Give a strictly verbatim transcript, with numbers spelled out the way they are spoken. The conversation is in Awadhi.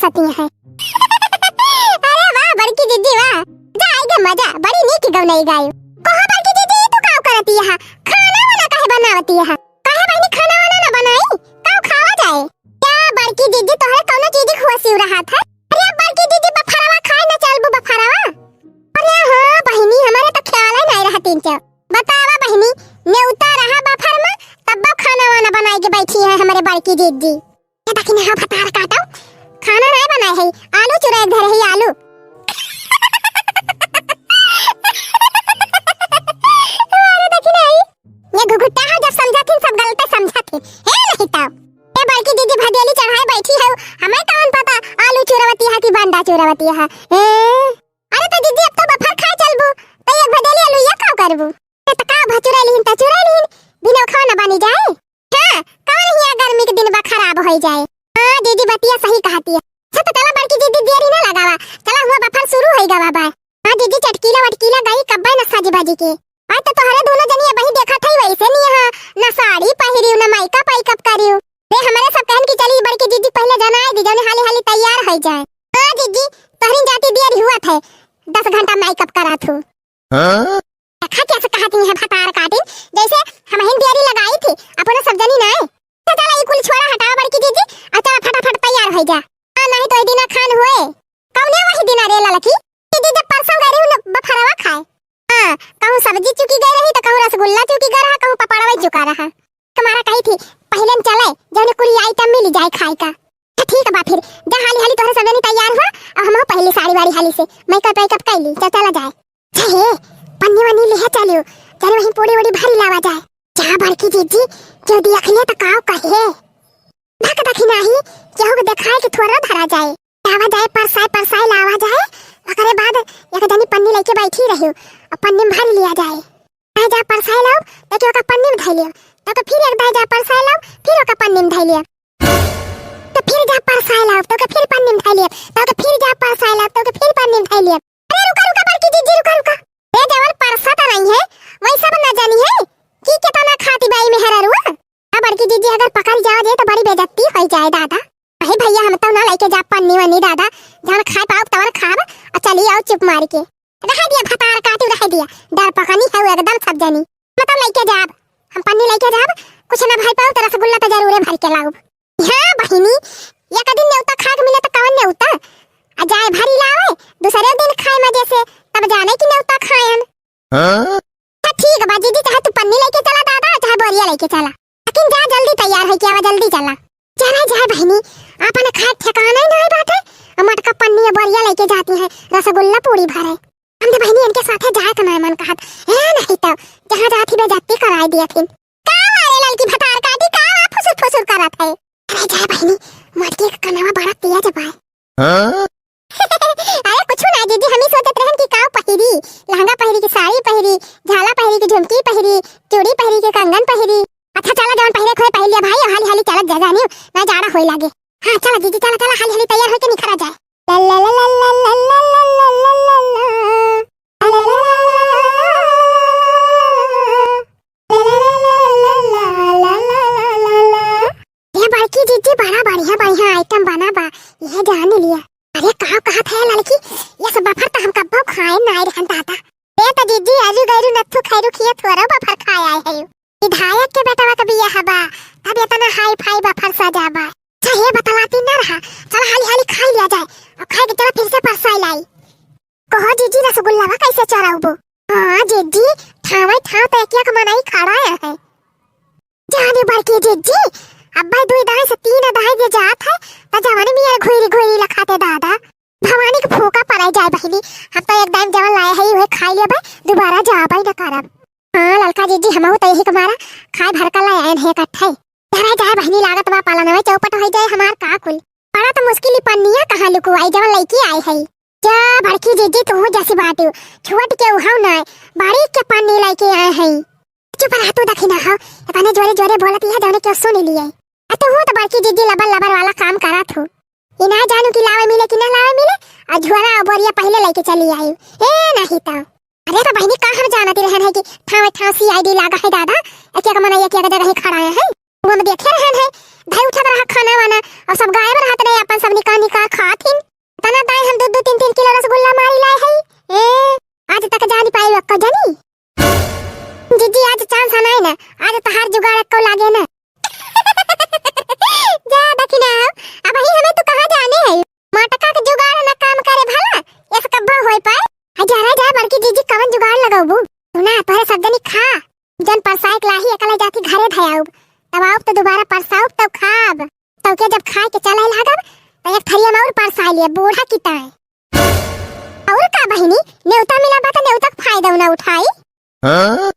सती है। अरे वाह बड़की जिज्जी वाह, जा आई गे मजा, बड़ी नीक गवनई गायू। कहो बड़की जिज्जी, ई तू काव करती है? खाना वाना काहे बनावती है? काहे बहिनी खाना वाना ना बनाई? काव खावा जाए? क्या बड़की जिज्जी तोहरे कौनो चीज की हुआ सिव रहा था? अरे बड़की जिज्जी बफरवा खाए ना चलबू बफरवा? अरे हाँ बहिनी, हमारे तो ख्याल ही नहीं रहा तीन चार। बतावा बहिनी, नेउता रहा बफर में, तब खाना वाना बनाए के बैठी है हमारे बड़की जिज्जी। ये देखी ना, हाँ, भतार काटो, खाना नहीं बनाए है, आलू चुरा एक धरे है, आलू। अरे देखी ना, ये घुघुट्टा है, जब समझा थी, सब गलते समझा थी, है नहीं तो। ये बड़की जिज्जी भदेली चढ़ाए बैठी है, हमें कौन पता आलू चुरावती है कि बंडा चुरावती है, हैं? अरे तो जिज्जी, अब तो बफर खाए चलबू, तो एक भदेली आलू ये का करबू? ए, त का भा चुराई लिहिन, त चुराई लिहिन, बिना खाना बनी जाए? हाँ, कवन हिया गर्मी के दिन बा खराब होई जाए। हाँ, दीदी बतिया सही कहती है। अच्छा, तो चला बड़की दीदी, देरी ना लगावा, चला हुआ बफर शुरू होई गवा बा। हाँ दीदी, चटकीला वटकीला गई कब्बे न साजी बाजी के। आज तो तोहरे दोनों जनी अबही देखत हई वैसे नहीं है, ना साड़ी पहिरियो, ना मेकअप वेकअप करियो। रे, हमारे सब कहन की चली बड़की दीदी पहले जनाए दी, जौने हाली हाली तैयार होई जाए। हाँ दीदी, तोहरी जाती देरी हुआ थे, दस घंटा मेकअप करा थू। हाँ? देखा कैसे कहती है भतार काटिन, जैसे हमहिन देरी लगाई थी, अपना सब जनी नाय। तो चला ई कुल छोड़ा हटावा बड़की दीदी, और चला फटाफट तैयार हो जा। हाँ, नहीं तो ई दिना खान हुए। कौने वही दिना रे ललकी? दीदी जब परसों गए रही न बफरवा खाए। हाँ, कहूँ सब्जी चुकी गए रही तो कहूँ रसगुल्ला चुकी गए रहा, कहूँ पपड़वा चुका रहा। तुम्हारा कही थी पहले हम चले, जौने कुल आइटम मिली जाए खाए का। तो ठीक बा फिर, जा हाली हाली तोहरे सब जनी तैयार हुआ, और हम पहली साड़ी वाड़ी हाली से मेकअप वेकअप कर ली, चल चला जाए। चाहे पन्नी वन्नी लिहे चलियो, चले वहीं पूड़ी उड़ी भरी लावा जाए। जा बड़की जीजी, केहू देख ले तो काव कहे। भक दखी नाही, केहू के देखाए के थोड़ा धरा जाए। लावा जाए, परसाए परसाए लावा जाए। ओकरे बाद एक जनी पन्नी लेके बैठी रही और पन्नी में भर लिया जाए। दाई जा परसाए लाओ, तो के ओका पन्नी में धइ लियो, तो के फिर एक दाई जा परसाए लाओ, फिर ओका पन्नी में धइ लियो। तो फिर जा परसाए लाओ, तो के फिर पन्नी में धइ लियो, तो के फिर जा परसाए लाओ, तो के फिर पन्नी में धइ लियो। अरे रुका, रुका, बड़की जीजी, रुका, रुका। ए, जवन परसा त नहीं है, वही सब न जानी है कि केतना खाती बाई मेहररुआ। आ बड़की जीजी अगर पकड़ जावा जे तो बड़ी बेइज्जती होई जाए दादा। अहे भैया, हम तो ना लेके जा पन्नी वन्नी दादा, जवन खाए पाओ तवन खाब, और चली आओ चुप मार के। रह दिया भतार काटू, रह दिया, डर पकनी है एकदम सब जनी। मतलब लेके जाब, हम पन्नी लेके जाब, कुछ ना भाई पाओ तो रसगुल्ला तो जरूरे भर के लाऊब। हाँ बहिनी, एक दिन नेवता खाए के मिले तो कवन नेवता? आ जाए भरी लावे, दूसरे दिन खाए मजे से, तब जाने की नेवता खायन। हाँ? अच्छा ठीक बा जीजी, चाहे तू पन्नी लेके चला दादा, चाहे बोरिया लेके चला, लेकिन जा जल्दी तैयार होके आवा, जल्दी चला। चला जाए बहिनी, आपन खाए ठिकाना ही नहीं बाटे। आ मटका पन्नी या बोरिया लेके जाती है, रसगुल्ला पूड़ी भरे। हम तो बहिनी इनके साथे जाए का ना मन कहत। ए नहीं तो, जहाँ जाती बेइज्जती कराए दिया थी। का मारे ललकी भतार काटी, का आप फुसुर फुसुर करत है? अरे जाए बहिनी, मटकी का कनवा बड़ा तेज बा। हाँ? अरे कुछ ना जीजी, हम ही सोचत रहन कि काव पहिरी, लहंगा पहिरी की साड़ी पहिरी, झाला पहिरी की झुमकी पहिरी, चूड़ी पहिरी की कंगन पहिरी। अच्छा चला, जवन पहिरे खोए पहिर लिया भाई, हाली हाली चलत जा जानियो, ना जाड़ा होए लागे। हाँ चला जीजी, चला चला, हाली हाली तैयार होके निकरा जाए। ला ला ला। ये बड़की जीजी बड़ा बढ़िया बढ़िया आइटम बना बा, ये जान लिया। अरे का कहत है लड़की, ये सब बफर तो हम कब्बो खाए ना आए रहन दादा। ए तो जीजी आजू गैरू नत्थू खैरू खिया थोड़ा बफर खाए आए है। विधायक के बेटवा के बियाह बा, तब इतना हाई फाई बफर सजा बा। अच्छा ये बतलाती ना रहा, चल हाली हाली खाई लिया जाए और खाए के चला फिर से परसाई लाई। कहो जीजी, रसगुल्लावा कैसे चढ़ाउबो? हाँ जीजी, ठावे ठाव तो एक एक मनई खड़ा है। जाने बड़की जीजी, अब्बे दुई दाई से तीन दाई जे जात है, त जवानी में यार घुरी घुरी लखाते दादा। भवानी के फूका पड़े जाए बहिनी, हम तो एक दाई जवन लाए है, उहे खाई लेबे, दोबारा जाबे न करब। हाँ ललका जीजी, हमहू तो यही के मारा खाए भर का लाए आए हैं इकट्ठे। धरा जाए बहिनी, लागत बा पालनवे चौपट होई जाए हमार का कुल। बड़ा तो मुश्किल ही पन्निया कहाँ लुकुआई जवन लइके आए है। जा बड़की जीजी, तू जैसी बाटू, छुअट के उहाव ना, बाड़ी के पन्नी लइके आए है। चुप रह तू दखिना हो, इतने जोरे जोरे बोलत है जौने क्यों सुन लिए। आ तू तो बड़की जीजी लबर लबर वाला काम करत हो। ई ना जानू कि लावे मिले कि ना लावे मिले, आ झुआरा और बोरिया पहले लइके चली आई। ए नहीं तो। अरे तो बहिनी का हम जानती रहन है कि ठाव ठाव सीआईडी लागा है दादा, एक एक मनई एक एक जगह ही खड़ा है। वो हम देखे रहन है, भाई उठत रहा खाना वाना, और सब गायब रहत रहे, अपन सब निकाल निकाल खात अड़क्को लागे ना। जा दखिना हो, अबहीं हमें तू कहाँ जाने है? मटका के जुगाड़ ना काम करे भला, ऐसे कब्बो होई पाए? आ जा रे जा, बड़की जीजी कवन जुगाड़ लगौबू? सुना, तोहरे सब जनी खा, जन परसाए के लाही एकला जाती घरे धयाउब, तब आउब तो दोबारा परसाउब तब खाब। तब के जब खाए के चले लागब, तो एक थरिया में और परसाए लिए बूढ़ा की ताए। और का बहिनी, नेवता मिला बा तो नेवता के फायदा ना उठाई। हाँ?